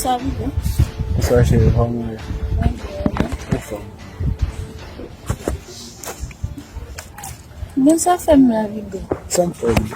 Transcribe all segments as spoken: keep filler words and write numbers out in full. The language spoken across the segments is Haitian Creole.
Sa Bigo? Sa cheri, kòman w ye? Mwen byen, e ou? Anfòm. Bon, sa fè m la, Bigo? Sa m fè w?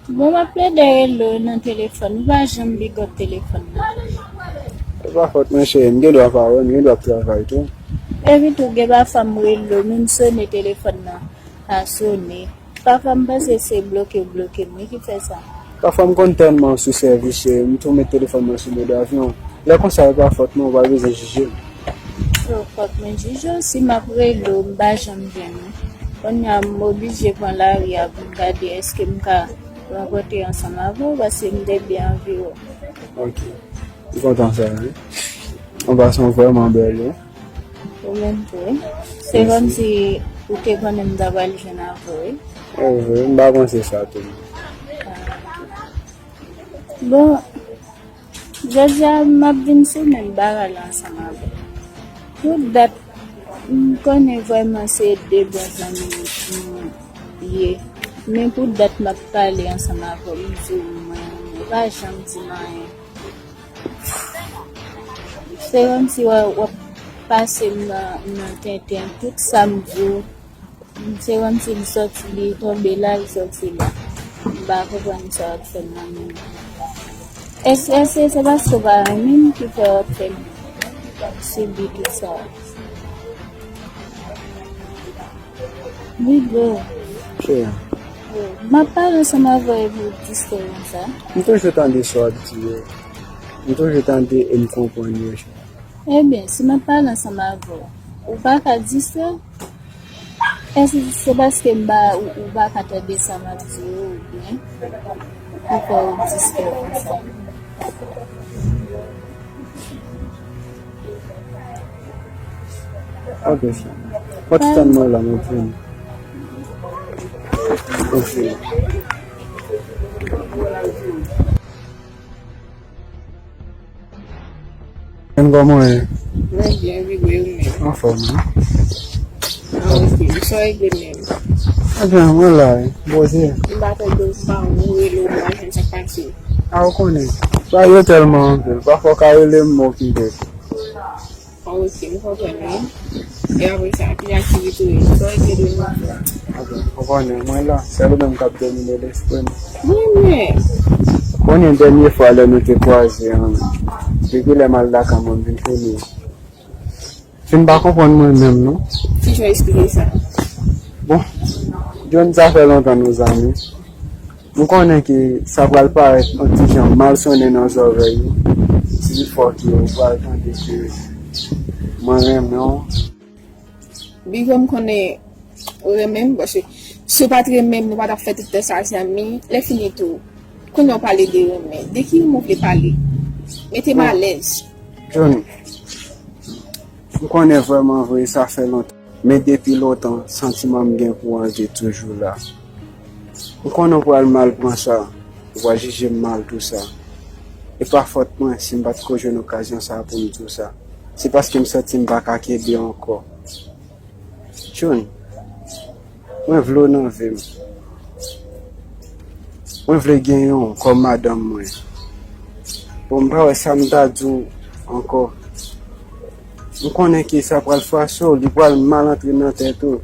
Bon, m ap plede rele w nan telefòn, ou pa janm bigòt telefòn nan. Se pa fòt mwen, cheri, m gen dwa pa wè, m gen dwa ap travay tou. Epi tou, gen pafwa m rele w, menm sone telefòn nan pa sone. Pafwa m panse se bloke w bloke m wi ki fè sa. Pafwa m konn tèlman sou sèvis, cheri, m tou met telefòn mwen sou mòd avyon. Lè konsa, se pa fòt mwen, ou pa bezwen jije m. Yo, fòk mwen jije w, si m ap rele w, m pa janm jwenn ou. Kounye a, m oblije pran lari a pou m gade èske m ka rankontre ansanm avè w, paske m te byen anvi wè w. Ok. M kontan sa, wi. An pasan, w vrèman bèl, wi. Ou menm tou, wi. Se kòmsi ou te konnen m ta pral jwenn avè w, wi. E vre, m pa panse sa tou. Bon, jodi a, m ap vin sou menm bagay la ansanm avè w. Pou dat, m konnen vrèman se de bon zanmi nou ye. Men pou dat m ap pale ansanm avè w, m di w mwen renmen w, ou pa janm di m anyen. Se kòmsi w ap, w ap pase m nan, nan tenten. Tout sa m di w, se kòmsi li sòti, li tonbe la, li sòti la. M pa konprann sa w ap fè m nan men m. Èske, èske se paske w pa renmen m ki fè w ap fè m sibi tout sa? Bigo. Cheri. M ap pale ansanm avè w epi w distrè konsa. M toujou tande sa w ap di yo. M toujou tande e m konprann yo, cheri. Ebyen, si m ap pale ansanm avè w, ou pa ka distrè? Èske se paske m pa, ou, ou pa ka tande sa m ap di yo, oubyen ki fè w distrè konsa? Ok, cheri. Ou t tann mwen la, m ap vini. Ok. Menm kòman w ye? Mwen byen, Bigo, e ou menm? Anfòm, wi. Ah, ok. Sa w regle menm? Ebyen, mwen la, wi. Poze. M pa tande w, m pa wè w rele w, m pa jwenn sa k pase. A, ou konnen. Sa yo tèlman anpil. Pafwa w ka rele m, m okipe. Ah, ok, m konprann, wi. E apre sa, ki aktivite w ye? Sa w regle de nou? Ou konnen, mwen la, sèl ou menm k ap domine lespri m. Mwen menm? Konnen dènye fwa lè nou te kwaze an, depi lè m al lakay mwen, m vin fini. Fin pa konprann mwen menm, non. Kijan w eksplike sa? Bon, John, sa fè lontan nou zanmi. M konnen ke sa pral parèt yon ti jan malsonnen nan zòrèy ou. Si toutfwa ke ou pral tande ke mwen renmen w. Bigo, m konnen ou renmen m, paske si w pa t renmen m, nou pa t ap fè tout tan sa ansanm, men lè fini tou, kounye a w pale de renmen. De ki renmen w vle pale? Mete m alèz. John, m konnen vrèman vre, sa fè lontan. Men depi lontan, santiman m gen pou Ange toujou la. M konnen w pral mal pran sa, ou pral jije m mal tou sa. E pa fòt mwen si m pa t ko jwenn okazyon sa pou m di w sa. Se paske m santi m pa ka kenbe ankò. John, mwen vle w nan vi m. Mwen vle genyen w kòm madanm mwen. Bon, m pa wè sa m ta di w ankò. M konnen ke sa pral fache w, li pral mal antre nan tèt ou.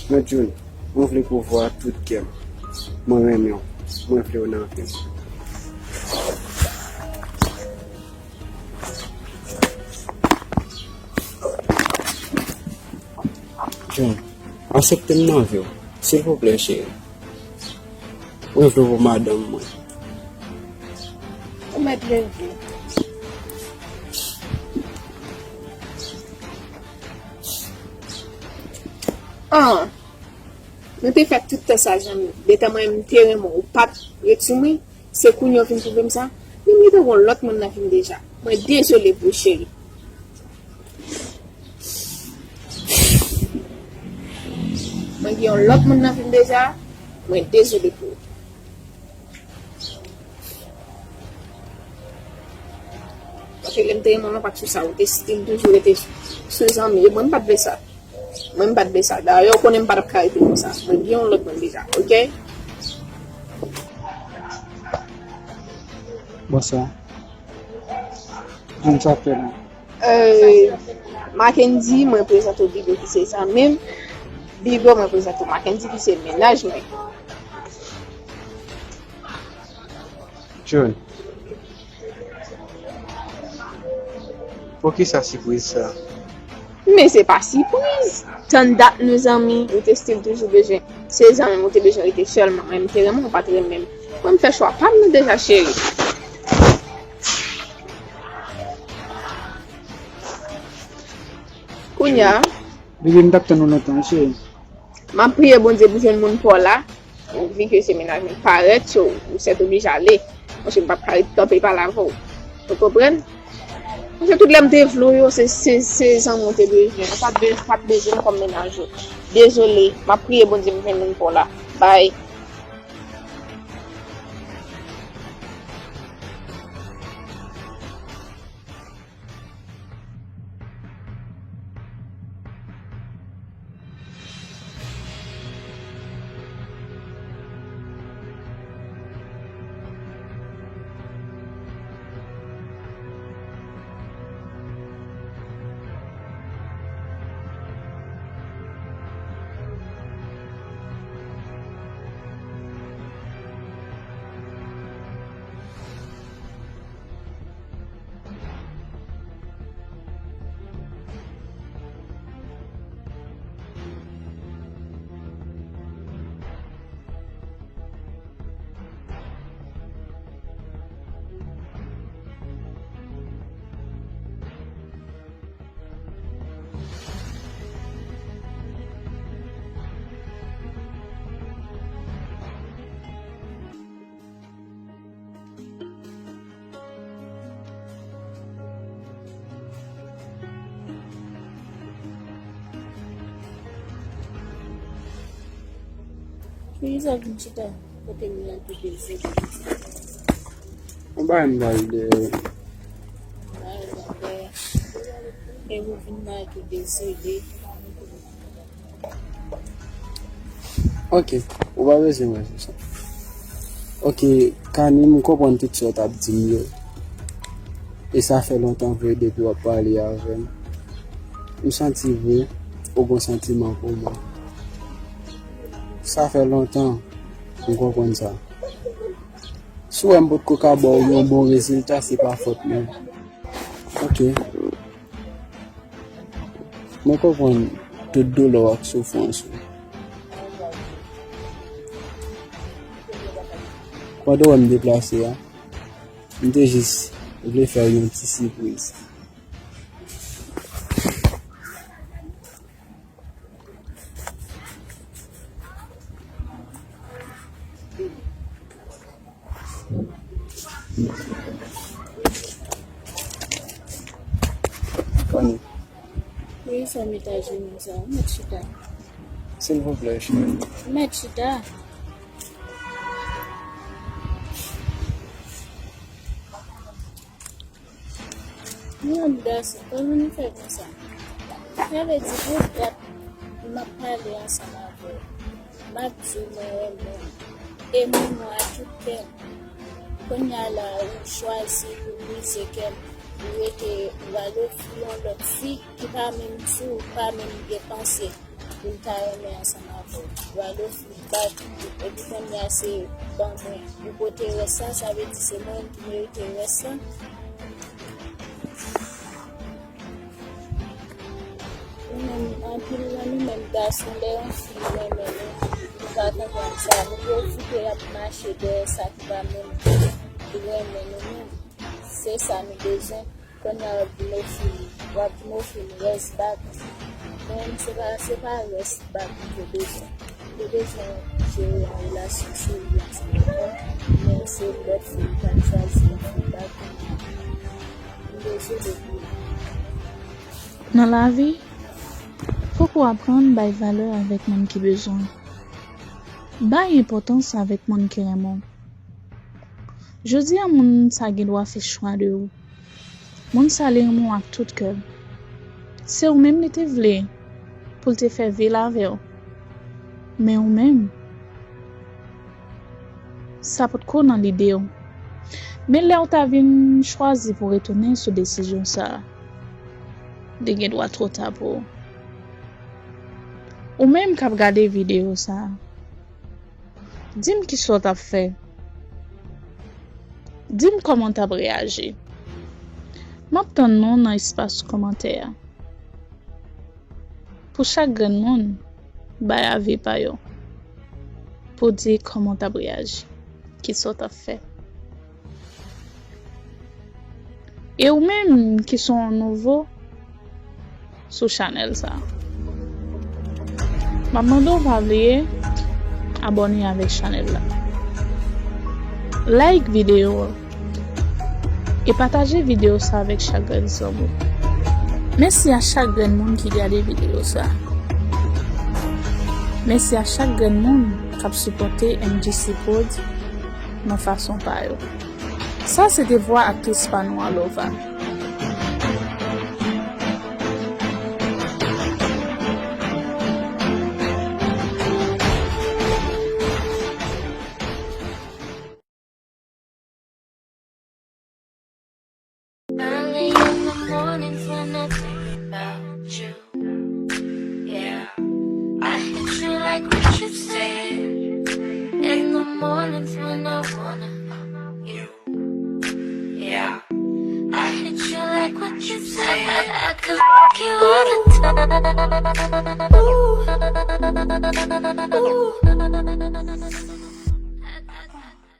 Men John, mwen vle pou w vwa tout kè m. Mwen renmen w. Mwen vle w nan vi m. John, aksepte m nan vi w, silvouplè, cheri. Mwen vle w pou madanm mwen. Ou mèt leve. Ah, nou te fè tout tan sa, zanmi. Detan mwen, m te renmen w, ou pa t ret sou mwen. Se kounye a w vin twouve m sa? Men m gentan gen yon lòt moun nan vi m deja. Mwen dezole pou ou, cheri. Mwen gen yon lòt moun nan vi m deja. Mwen dezole pou ou. Paske lè m te renmen w, mwen pa t sou sa. Ou te stil toujou rete sou zanmi. E mwen, m pa t vle sa. Mwen, m pa t vle sa. Dayè, ou konnen m pa t ap ka rete konsa. Mwen gen yon lòt moun deja, oke? Bonswa. Moun sa fè la. Euh, Mackendy, mwen prezante w Bigo ki se zanmi m. Bigo, mwen prezante w Mackendy ki se mennaj mwen. John. Poukisa sipriz sa? Men se pa sipriz. Tann dat nou zanmi, ou te still toujou bezwen. Se zanmi m ou te bezwen rete sèlman. Men m te renmen w, ou pa t renmen m. Mwen m fè chwa pa m nan deja, cheri. Kounye a, Bibi, m t ap tann ou lontan, cheri. M ap priye Bondye pou jwenn moun pa w la. Vi ke se mennaj mwen parèt, so, ou sètoblije ale. Paske m p ap ka ret kanpe pale avè w. Ou konprann? Paske tout lè m te vle w yo, se, se, se zanmi w te bezwen. Ou pa t be-, pa t bezwen m kòm mennaj ou. Dezole, m ap priye Bondye pou jwenn moun pa w la. Bye. Poukisa w vin chita kote m nan tou dezole? Yon bagay m pral dèyè. Bagay m pral dèyè. E ou vin la tou dezole. Ok, ou pa bezwen wè sou sa. Ok, Kani, m konprann tout sa w t ap di m yo. E sa fè lontan vre depi w ap pale avè m. M santi vre, ou gon santiman pou mwen. Sa fè lontan, m konprann sa. Si w wè m potko ka ba w yon bon rezilta, se pa fòt mwen. Ok. Mwen konprann tout doulè w ak soufrans ou. Pandan w wè m deplase a, m te jis vle fè w yon ti sipriz. Koni. Wi, sa met ajenou sa. Ou mèt chita. Silvouplè, cheri. Ou mèt chita. Yon gason, kòman nou fè konsa? Sa vle di, pou dat m ap pale ansanm avè w, m ap di w mwen renmen w, e m renmen w ak tout kè m. Kounye a la, ou chwazi pou brize kè m, ou rete, ou al ofri yon lòt fi ki pa menm di w, pa menm gen panse pou l ta renmen ansanm avè w. Ou al ofri l bak, epi kounye a se ban mwen. Ou pote rès la, sa vle di se mwen ki merite rès la. Nou menm, anpil nan nou menm gason, lè yon fi renmen nou, nou pa konprann sa. Nou pwofite ap mache dèyè sa ki pa menm renmen nou menm. Se sa nou bezwen. Kounye a w ap vin ofri m, w ap vin ofri m rès bak. Mwen menm, se pa, se pa rès bak m te bezwen. M te bezwen jere yon relasyon serye ansanm avè w, men se lòt fi m t al chwazi ofri bak. M dezole pou ou. Nan lavi, fòk ou aprann bay valè avèk moun ki bezwen w. Bay enpòtans avèk moun ki renmen w. Jodi a, moun sa gen dwa fè chwa de ou. Moun sa li renmen w ak tout kè l. Se ou menm li te vle pou l te fè vi l avè w. Men ou menm, sa potko nan lide w. Men lè w ta vin chwazi pou retounen sou desizyon sa a, li gen dwa twò ta pou ou. Ou menm k ap gade videyo sa a, di m kisa w t ap fè. Di m kòman w t ap reyaji. M ap tann nou nan espas kòmantè a. Pou chak grenn moun, bay avi pa yo. Pou di kòman w t ap reyaji. Kisa w t ap fè. E ou menm ki se yon nouvo sou chanèl sa a, m ap mande w pa bliye abòne avèk chanèl la. Like videyo an e pataje videyo sa avèk chak grenn zanmi w. Mèsi a chak grenn moun ki gade videyo sa. Mèsi a chak grenn moun k ap sipòte M G C Prod nan fason pa yo. Sa se te vwa aktris pa nou an, Lova. Early in the mornings when I think about you. Yeah. I hit you like what you said. In the mornings when I wanna fuck you. Yeah. I hit you like what you said. I, I could fuck you all the time. Ooh. Ooh.